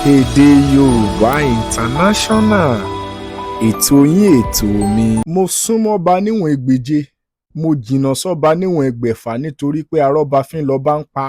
Èdè Yorùbá International, ètò yín, ètò mi. Mo sún mọ́ba níwọ̀n ẹgbẹ̀je, mo jìnnà sọ́ba níwọ̀n ẹgbẹ̀fà, nítorí pé arọ́bafín lọ́ba ń pa.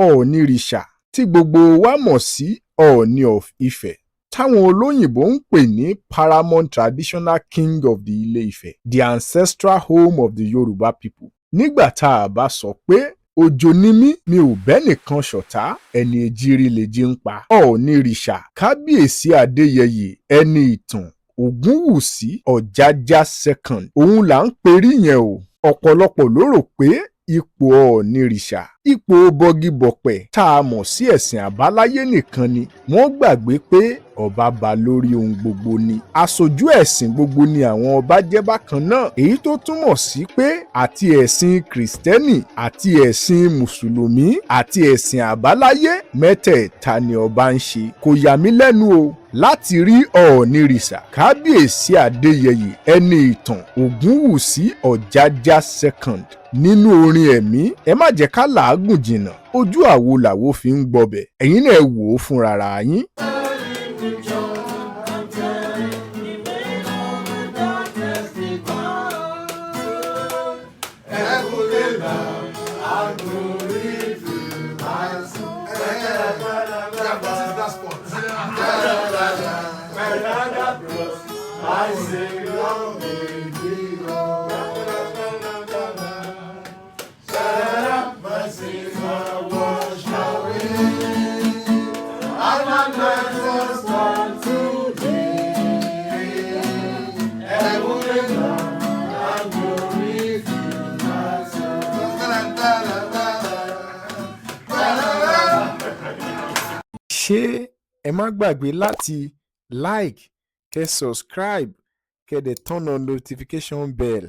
Ọ̀ọ̀nìrìṣà tí gbogbo wa mọ̀ sí Ọọ̀ni of Ife, táwọn olóyìnbó ń pè ní Paramount Traditional King of the Ilé-Ifẹ̀, the ancestral home of the Yoruba people. Nígbà tá a bá sọ pé òjò ni mí, mi ò bẹ́nìkan ṣọ̀tá, ẹni ejírí lè jí ń pa. Ọ̀ọ̀nìrìṣà Kábíyèsí Adéyẹyè Ẹniìtàn Ògúnwùsì Ọ̀jájá Second, òun là ń perí yẹn o. Ọ̀pọ̀lọpọ̀ ló rò pé ipò Ọ̀ọ̀nìrìṣà, ipò bọgibọ̀pẹ̀ tá a mọ̀ sí ẹ̀sìn àbáláyé nìkan ni. Wọ́n gbàgbé pé ọba ba lórí ohun gbogbo ni. Aṣojú ẹ̀sìn gbogbo ni àwọn ọba jẹ́ bákan náà, èyí tó túmọ̀ sí pé àti ẹ̀sìn Kìrìsìtẹ́nì àti ẹ̀sìn Mùsùlùmí àti ẹ̀sìn àbáláyé, mẹ́tẹ̀ẹ̀ta ni ọba ń ṣe. Kò yà mí lẹ́nu o láti rí Ọ̀ọ̀nìrìṣà Kábíyèsí Adéyẹyè Ẹniìtàn Ògúnwùsì Ọ̀jájá Second nínú orin ẹ̀mí. Ẹ má jẹ́ ká làágùn jìnnà, ojú àwo làwo fi ń gbọbẹ̀. Ẹ̀yin náà wò ó fúnra yín. Ṣé ẹ má gbàgbé láti like, kẹ́ subscribe, kẹ́ dẹ̀ turn on notification bell.